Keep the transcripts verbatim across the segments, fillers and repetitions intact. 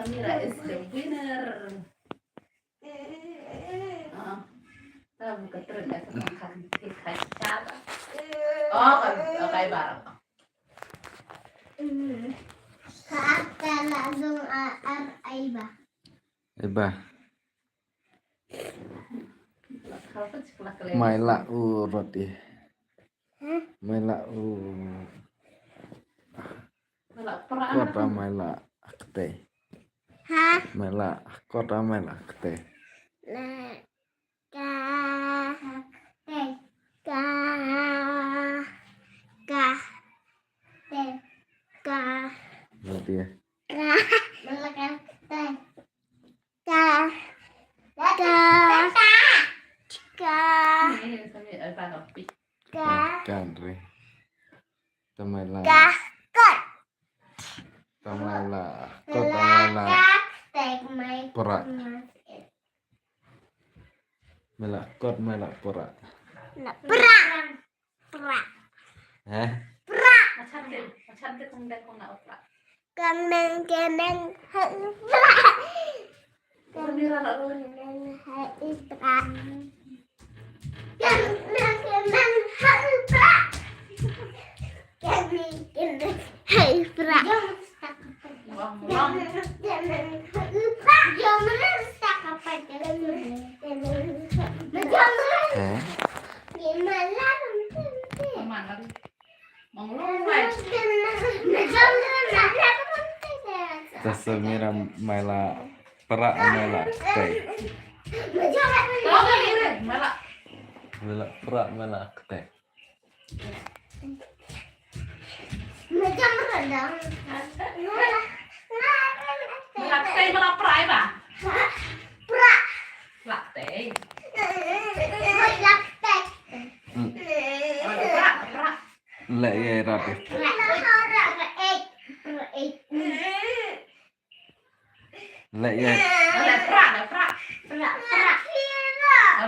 Samira is the winner. Ah, ta buka trek dah, ka tong kan, ka, ka, ka. Oh, ka, oh, ka Iba. Ka, ka la dong a, ar, Iba. Iba. Mai la u rot i. Mai la u. Mai la pra. Kot a mai la kte. Ha? Mai la, kot a mai la kte. La, ka, ka, ka, te, ka. Rot i. Ka. Mai la ka kte. Ka. Ka. Ka. Ka. Ka. Ka. Re. Ta mai la. Ka. Kot. Ta mai la. Kot ta mai la. Ka. Tek mai. Pra. Mai la kot, mai la pra. La pra. Pra. Heh? Pra. Macam dia, macam dia kong dia kong nak pra. Kong meng kemeng hai pra. Kong meng hai pra. Kong meng kemeng hai pra. Kong meng kemeng hai pra. Eh? Ta Samira mai la pra mai la kte. Mai la pra mai la kte. Macam rendang. Melak tei, melak pra, Iba? Pra. Melak tei. Melak tei. Hmm. Pra, pra. Leh ïa rat. Pra, pra, pra, eh. Pra, eh. Leh ïa. Leh pra, leh pra. Pra, pra.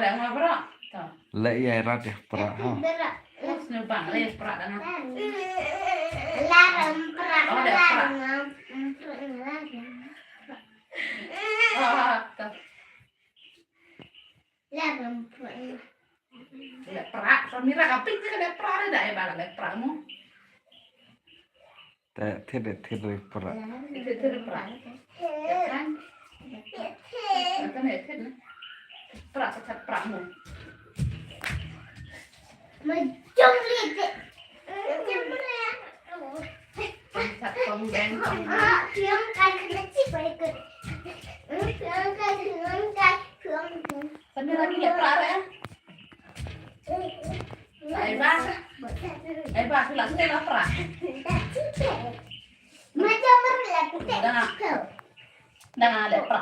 Leh nga pra. To. Leh ïa rat ïa pra ha. Pra. Terus nyubang leh pra dah nga. Larem pra. Oh, leh pra. Larem. Oh, to. Larem pra. Leh pra. Samira ka pik ka leh pra dah, eh, ba leh pra mo. Te, te, te, te, pra. Te, te, pra. Kan? Kan, te, te. Pra, pra, pra mo. Ma jong li te. Jong li. Kan, tong beng, tong beng. Jong kan kena cip baik. Jong kan, jong kan, jong kan. Samira lagi leh pra, eh? Ai ba. Ai ba, phi la sngewthuh pra. Macam mana lah kita. Dah. Dah leh pra.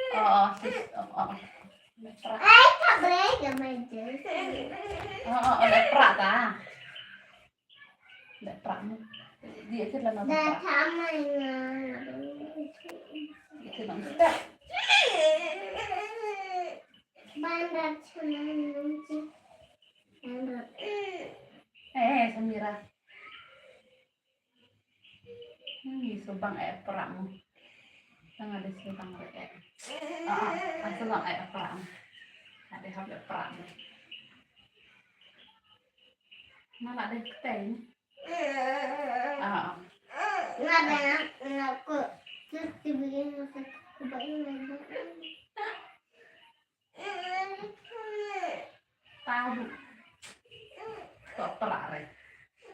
Oh, oh, sis. Oh, oh. Pra. Ai, tak boleh, jangan main. Oh, oh, oh, leh pra ta. Leh pra mo. Di akhir lah. Dah pra. Sama ya. Di akhir lah. Bandar sana nanti. Bandar. Eh, Samira. Hmm, subang eh pra mo. Tang ada subang re eh. Ah, ah, subang eh pra mo. Ada hap eh pra mo. Mana ada keteng. Ah. Nga dah, nga ko. Terus dibikin masak. Coba ini. Tahu. Ko pra re.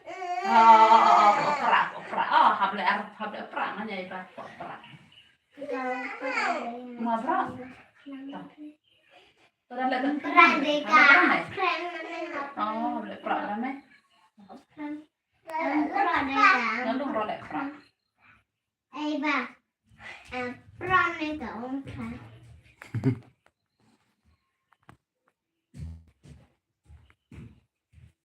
Oh, oh, oh, ko pra, ko pra. Oh, hap leh, hap leh pra, nanya ita ko pra. Nga pra. Pra de ka. Oh, hap leh pra re. Ngan dong ro leh pra. Ai ba. Pra ne ka ong pra.